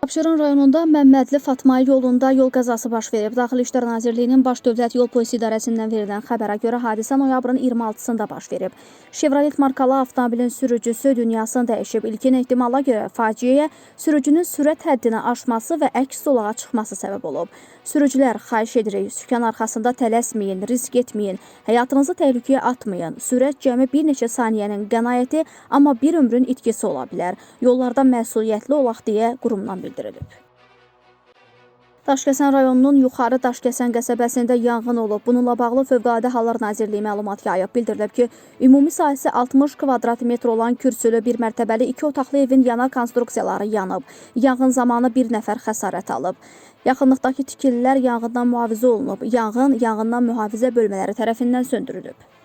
Abşeron rayonunda Məmmədli Fatmayı yolunda yol qəzası baş verib. Daxili İşlər Nazirliyinin Baş Dövlət Yol Polisi İdarəsindən verilən xəbərə görə hadisə noyabrın 26-sında baş verib. Chevrolet markalı avtomobilin sürücüsü dünyasını dəyişib. İlkin ehtimala görə faciəyə sürücünün sürət həddini aşması və əks zolağa çıxması səbəb olub. Sürücülər, xahiş edirik, sükan arxasında tələsməyin, risk etməyin, həyatınızı təhlükəyə atmayın. Sürət cəmi bir neçə saniyənin qənaəti, amma bir ömrün itkisi ola bilər. Yollarda məsuliyyətli olaq deyə qurumdan bildirilib. Daşkəsən rayonunun Yuxarı Daşkəsən qəsəbəsində yanğın olub. Bununla bağlı Fövqəladə Hallar Nazirliyi məlumat yayıb. Bildirilib ki, ümumi sahəsi 60 kvadrat metr olan kürsülü bir mərtəbəli 2 otaqlı evin yanar konstruksiyaları yanıb. Yanğın zamanı bir nəfər xəsarət alıb. Yaxınlıqdakı tikililər yanğından mühafizə olunub. Yanğın yanğından mühafizə bölmələri tərəfindən söndürülüb.